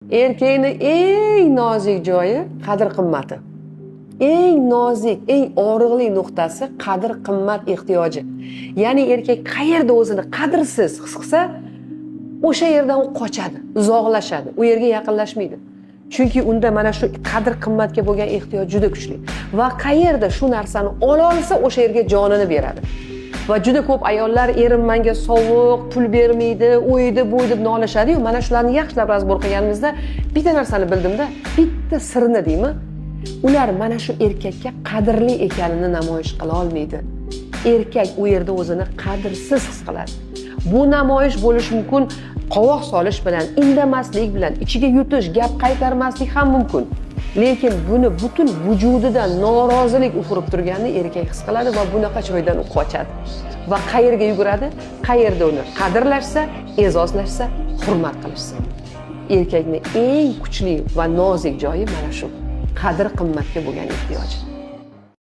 Erkakni eng nozik joyi qadr qimmati. Eng nozik, eng og'riqli nuqtasi qadr qimmat ehtiyoji. Ya'ni erkak qayerda o'zini qadrsiz his qilsa, o'sha yerdan u qochadi, uzoqlashadi, u yerga yaqinlashmaydi. Chunki unda mana shu qadr qimmatga bo'lgan ehtiyoj juda kuchli va qayerda shu narsani ololsa, o'sha yerga jonini beradi. Va juda ko'p ayollar "Erim menga sovuq, pul bermaydi, u edi, bu deb nolashadiyu. Mana shularni yaxshilab разбор qilganimizda bitta narsani bildimda, bitta sirni deymi, ular mana shu erkakka qadrli ekanini namoyish qila olmaydi. Erkak u yerda o'zini qadrsiz his qiladi. Bu namoyish bo'lishi mumkin qovoq solish bilan, indamaslik bilan, ichiga yutish, gap qaytarmaslik ham mumkin, lekin buni butun vujudidan norozilik ufurib turganini erkak his qiladi va bunaqa joydan u qochadi va qayerga yuguradi? Qayerda uni qadrlashsa, e'zozlashsa, hurmat qilishsa. Erkakni eng kuchli va nozik joyi mana shu qadr qimmatga bo'lgan ehtiyoji.